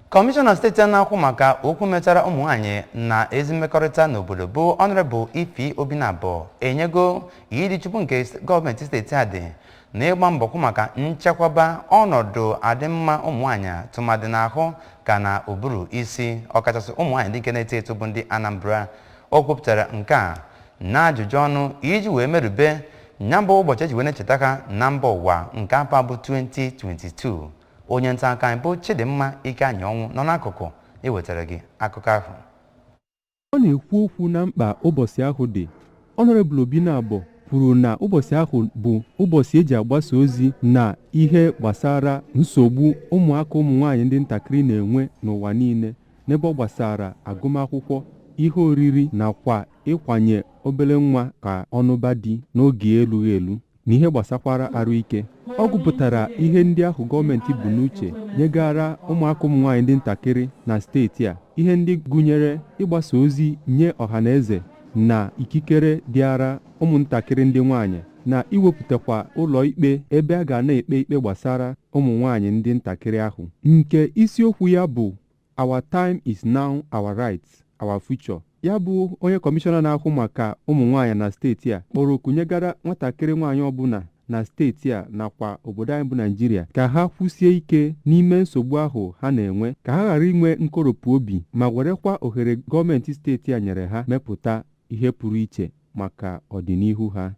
Kọmishọna steeti a na-akwụ maka okwu metara ụmụ nwaanyị na ezi mmekọrịta n'obodo bụ Honorable Ify Obinabo enyego ịdị chukwu nke gọọmenti steeti a dị na ịgba mbọ kwụ maka nchekwaba ọnọdụ adịmma ụmụ nwaanyị, tụmadị n'ahụ ka na ụbụrụ isi, ọkachasị ụmụ nwaanyị ndị nke na-eto eto bụ ndị Anambra. O kwupụtara nke a n'ajụjụ ọnụ iji wee merube nya bụ ụbọchị eji wee na-echeta ha na mba ụwa nke afọ a bụ 2022. Onye nta akụkọ anyị bụ Chidimma Ikeanyị Ọnwụ nọ n'akụkụ iwetara gị akụkọ ahụ. Ọ na-ekwu okwu na mkpa ụbọchị ahụ dị, Honorable Obinabo kwuru na ụbọchị ahụ bụ ụbọchị eji agbasa ozi na ihe gbasara nsogbu ụmụaka ụmụ nwaanyị ndị ntakịrị na-enwe n'ụwa niile n'ebe ọ gbasara agụmakwụkwọ, ihe oriri nakwa ịkwanye obere nwa ka ọnụba di n'oge erughị eru na ihe gbasakwara arụike. Ọ gụpụtara ihe ndị ahụ gọọmenti bu n'uche nyegara ụmụaka ụmụ nwaanyị ndị ntakịrị na steeti a, ihe ndị gụnyere ịgbasa ozi nye ọha na eze na ikikere dịara ụmụntakịrị ndị nwaanyị na iwepụtakwa ụlọ ikpe ebe a ga na-ekpe ikpe gbasara ụmụ nwaanyị ndị ntakịrị ahụ, nke isiokwu ya bụ "Our time is now, our rights, our future." Ya bụ onye kọmishọna na-ahụ maka ụmụ nwaanyị na steeti a kpọrọ oku nyegara nwatakịrị nwaanyị ọbụla na steeti a nakwa obodo anyị bụ Naijiria ka ha kwụsie ike n'ime nsogbu ahụ ha na-enwe, ka ha ghara inwe nkoropụ obi ma werekwa ohere gọọmenti steeti a nyere ha mepụta ihe pụrụ iche maka ọdịnihu ha.